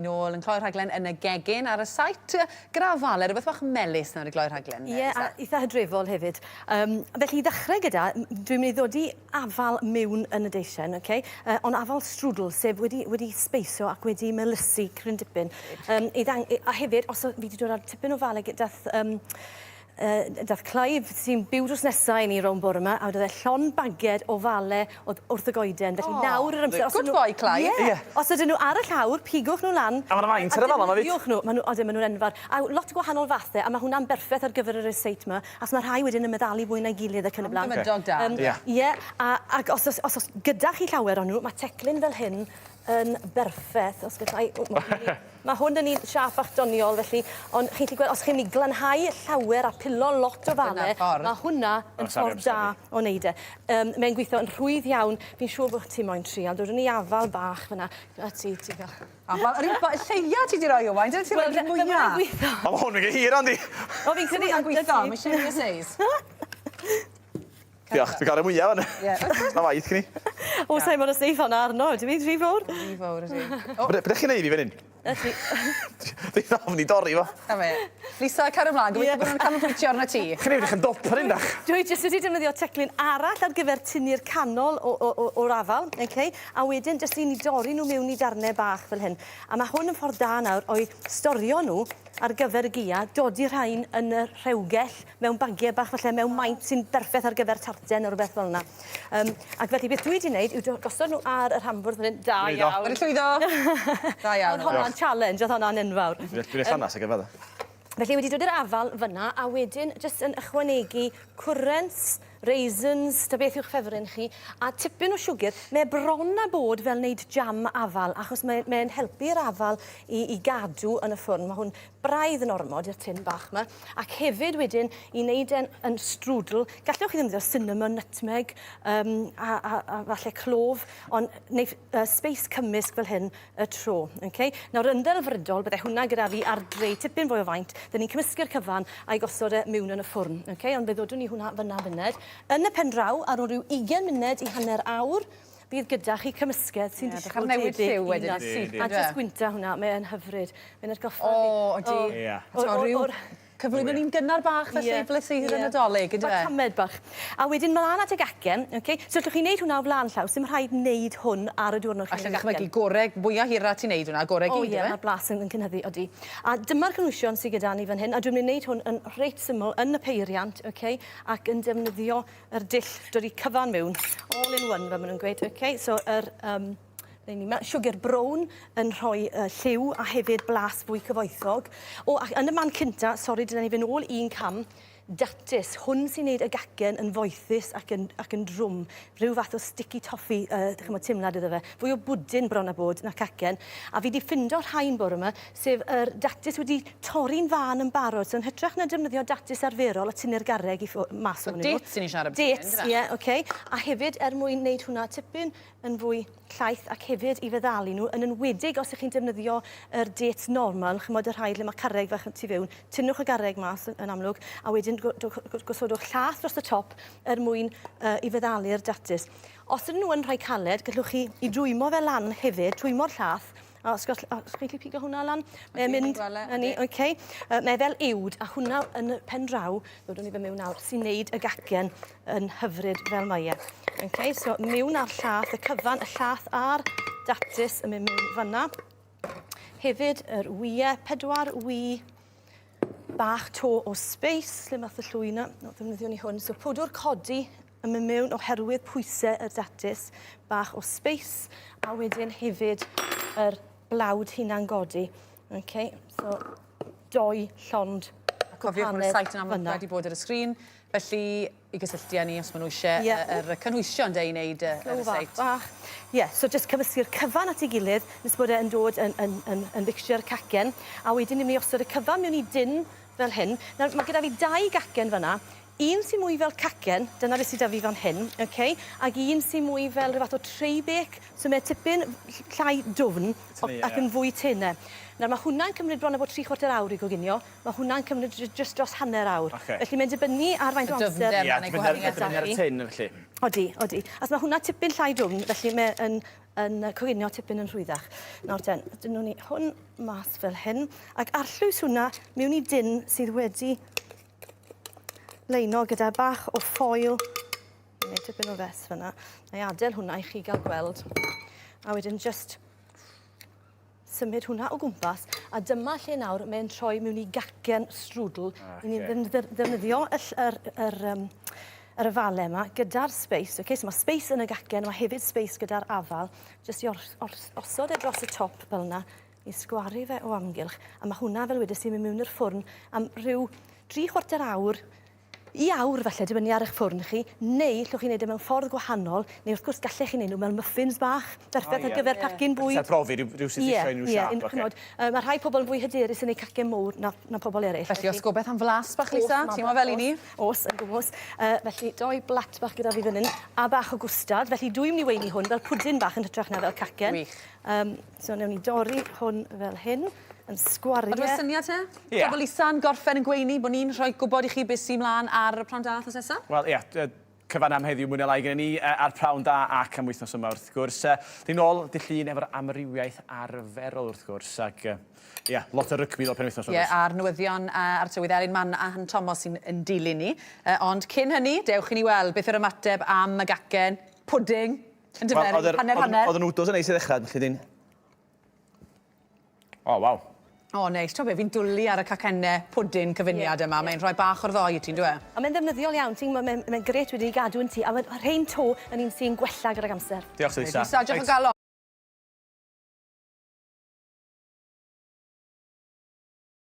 Nôl yn cloi'r rhaglen yn y gegin ar y site gyda afale, rhywbeth bach melys nawr i gloi'r rhaglen. Ie, yeah, a eitha hydrefol hefyd. Um, felly i ddechrau gyda, dwi'n mynd i ddodi afal mewn yn y deisen, okay? Ond afal strwdl, sef wedi, wedi sbeiso ac wedi melysu cryn dipyn. Um, i ddang, a hefyd, os fi wedi dod ar tipyn o fale gyda um, dath Clive sy'n byw drws nesa i ni rownd bore 'ma a wedodd e llond baged o fale o'dd wrth y goeden felly oh, nawr yr amser os Good boy Clive. Ie. Yeah. Os ydyn nhw ar y llawr pigwch nhw lan. A ma' 'na faint ar y fala 'ma 'fyd. Defnyddiwch nhw. Ma' nhw odyn ma' nhw'n enfawr. A lot o gwahanol fathe a ma' hwnna'n berffeth ar gyfer y ryseit 'ma achos ma' rhai wedyn yn meddalu fwy na'i gilydd ac yn y blaen. Gymydog da. Ie. Ie a ac os o's os o's gyda chi llawer o'n nhw ma' teclyn fel hyn yn berffeth os gallai o ma' hwn yn ma' hwn yn un siâp bach doniol felly ond chi'n gallu gweld os chi'n myn' i glanhau llawer a pilo lot o fale ma' hwnna yn ffordd da o neud e. Yym mae'n gwitho yn rhwydd iawn fi'n siŵr bo' ti moyn trial dodwn ni afal bach fyn 'na. 'Na ti ti ga'l. Afal yr un ba- lleia ti 'di roi Owain dyna ti roi'r un mwya. Wel O ma' hwn yn go hir Andy. O fi'n credu Hwnna'n gwitho ma' isie mwy o seis. Diolch, dwi'n cael y mwyaf fan. Ie. Na waith gen i. O, sa'i mor safe honna arno, ydw i'n rhy fawr? Rhy fawr ydi. O. Be ydych chi'n neud i fan hyn? Na ti. Dwi'n ofni dorri fo. Na fe. Lisa, cario mlaen, gobeithio bod nhw'n canolbwyntio arno ti. Chi'n edrych yn dop ar hyn dach. Dwi jyst wedi defnyddio teclyn arall ar gyfer tynnu'r canol o, o, o, o'r afal, okay? A wedyn jyst i ni dorri nhw mewn i darnau bach fel hyn. A mae hwn yn ffordd da nawr o'i storio nhw ar gyfer y gia, dodi rhain yn y rhewgell mewn bagiau bach falle mewn maint sy'n berffeth ar gyfer tarten neu rhywbeth fel yna. Um, ac felly beth dwi wedi wneud yw gosod nhw ar yr hambwrdd fan hyn. Da iawn. Wedi llwyddo. Da iawn. Oedd hwnna'n challenge, oedd hwnna'n enfawr. Dwi'n ei llanas ag efo. Felly wedi dod i'r afal fyna a wedyn jyst yn ychwanegu cwrens, raisins, ta beth yw'ch ffefryn chi, a tipyn o siwgr. Mae bron â bod fel wneud jam afal, achos mae'n mae helpu'r afal i, i gadw yn y ffwrn. Mae hwn braidd yn ormod i'r tin bach 'ma. Ac hefyd wedyn i wneud e'n yn strwdl, gallwch chi ddefnyddio cinnamon, nutmeg, um, a, a, a falle clof, ond neu uh, space cymysg fel hyn y tro. Okay? Nawr yn ddelfrydol, bydde hwnna gyda fi ar drei tipyn fwy o faint, dyn ni'n cymysgu'r cyfan a'i gosod e mewn yn y ffwrn. Okay? Ond fe ddodwn ni hwnna fyna funud. Yn y pen draw, ar ôl rhyw 20 munud i hanner awr, bydd gyda chi cymysgedd sy'n Ie, disgwyl newid tebyg lliw wedyn i yn syth A jyst gwynta hwnna, mae e'n hyfryd. Mae'n atgoffa O, fi. ydi. Ie. O, ryw cyflwyno ni'n gynnar bach felly Ie. ble sydd Ie. y Nadolig, yndyfe? Ma' tamed bach. A wedyn mlan at y gacen, oce? So allwch chi wneud hwnna o flan llaw, sim rhaid wneud hwn ar y diwrnod chi'n Allai neud ddychmygu gacen. gore, mwya hira ti'n neud hwnna, gore O gyd, ie, yfe? ma'r blas yn yn cynyddu, odi. A dyma'r cynhwysion sy gyda ni fan hyn, a dwi'n mynd i wneud hwn yn reit syml yn y peiriant, oce? Ac yn defnyddio yr dull dod i cyfan mewn, all in one fel maen nhw'n gweud. Okay, so yr um, ni ma, sugar brown yn rhoi lliw a hefyd blas fwy cyfoethog. O, ac yn y man cynta, sori, dyna ni fynd ôl un cam, datus. Hwn sy'n neud y gacen yn foethus ac yn, ac yn drwm. Rhyw fath o sticky toffee, chymod, teimlad iddo fe. Fwy o bwdin bron a bod na cacen. A fi 'di ffindo rhain bore 'ma, sef yr datus wedi torri'n fân yn barod. So yn hytrach na defnyddio datus arferol a tynnu'r garreg i ffw- mas ohonyn nhw. Dates 'yn ni'n siarad ambyti Dates, ie, oce. A hefyd er mwyn wneud hwnna tipyn yn fwy llaith ac hefyd i feddalu nhw, yn enwedig os ych chi'n defnyddio yr dates normal, chimod y rhai lle mae carreg fach tu fewn, tynnwch y garreg mas yn amlwg, a wedyn gosodwch llath dros y top er mwyn i feddalu'r datus. Os ydyn nhw yn rhai caled, gallwch chi i dwymo fe lan hefyd, twymo'r llath, a os, gall, os chi'n gallu pigo hwnna lan, mae'n mynd, na ni, oce. Okay. Mae fel uwd, a hwnna yn y pen draw, ddodwn ni fe mewn nawr, sy'n neud y gacen yn hyfryd fel mae e. Okay, so mewn â'r llath, y cyfan, y llath a'r datus yn mynd mewn fanna. Hefyd, yr wyau, pedwar wy bach to o space, lle math y llwy yna, no, ddefnyddio ni hwn. So powdwr codi yn mynd mewn oherwydd pwysau yr datus, bach o space, a wedyn hefyd yr blawd hunan godi. Okay, so doi llond Cofiwch mae'r site yn amlwg wedi bod ar y sgrin, felly i gysylltu â ni os maen nhw eisiau yeah. yr cynhwysion de i wneud y site. Bach. Ie, yeah, so just cymysgu'r cyfan at ei gilydd nes bod e'n dod yn, yn, yn, yn mixture cacen, a wedyn ni'n mynd i osod y cyfan mewn i dun fel hyn. Nawr, mae gyda fi dau gacen fyna. Un sy'n mwy fel cacen, dyna beth sydd 'da fi fan hyn, oce, ac un sy'n mwy fel rhyw fath o tray bake, so mae tipyn llai dwfn ac yn fwy tene. Nawr mae hwnna'n cymryd bron a bod tri chwarter awr i goginio, mae hwnna'n cymryd jyst dros hanner awr. Ocê. Felly mae'n dibynnu ar faint o Y amser dyfnder Ie, ma'n ei dibynnu ar gwahaniaeth. dibynnu ar y tin felly. Odi, odi. Achos mae hwnna tipyn llai dwfn, felly mae yn yn coginio tipyn yn rhwyddach. Nawr ten, dynwn ni hwn mas fel hyn, ac arllwys hwnna mewn i dun sydd wedi leino gyda bach o ffoil. Gwneud tipyn o fes fyna. Na i adael hwnna i chi gael gweld. A wedyn just symud hwnna o gwmpas, a dyma lle nawr mae'n troi mewn i gacen strwdl. Okay. Ni'n ddefnyddio y, yr, yr, um, yr afale yma gyda'r space. Okay? So mae space yn y gacen, mae hefyd space gyda'r afal. Jyst i or, or, osod e dros y top fel yna, i sgwaru fe o amgylch. A mae hwnna, fel wedes i, mynd mewn i'r ffwrn am rhyw 3 chwarter awr i awr falle, dibynnu ar eich ffwrn chi, neu llwch chi wneud e mewn ffordd gwahanol, neu wrth gwrs gallech chi wneud nhw mewn muffins bach, berffaith ar gyfer pacin bwyd. Felly profi rhyw, rhyw sut eisiau unrhyw siap. Ie, ch'mod, mae rhai pobl yn fwy hyderus yn eu cacen mowr na, na pobl eraill. Felly, os gobeith am flas bach, Lisa, ti'n mo fel i ni? Os, yn gwmws. Felly, doi blat bach gyda fi fan hyn, a bach o gwstard. Felly, dwi'n mynd i weini hwn fel pwdin bach yn hytrach na fel cacen. Wych. So, newn ni dorri hwn fel hyn yn sgwario. Ond dwi'n syniad te? Ie. Tra bod Lisa'n gorffen yn gweini, bod ni'n rhoi gwybod i chi beth sy'n mlaen ar y Prynhawn Da wythnos nesa? Wel, ie, cyfan am heddiw mwy na lai gyda ni ar Prynhawn Da ac am wythnos yma wrth gwrs. Ni'n ôl dydd Llun efo'r amrywiaeth arferol wrth gwrs ac ie, lot o rygbi ddod penwythnos. Ie, a'r newyddion a'r tywydd Elin Man a Han Thomas sy'n yn dilyn ni. Ond cyn hynny, dewch i ni weld beth yw'r ymateb am y gacen, pudding, yn dyferu, hanner hanner. Oedd y noodles yn neis i ddechrau, felly dyn... O, waw. O, neis. Ti'n be, fi'n dwlu ar y cacennau pwdin cyfuniad yma. Mae'n rhoi bach o'r ddoi i ti'n dwi? A mae'n ddefnyddiol iawn, ti'n mae'n mae grêt wedi i gadw yn ti, a mae rhain to yn un sy'n gwella gydag amser. Diolch, Lisa. Lisa, diolch o galon.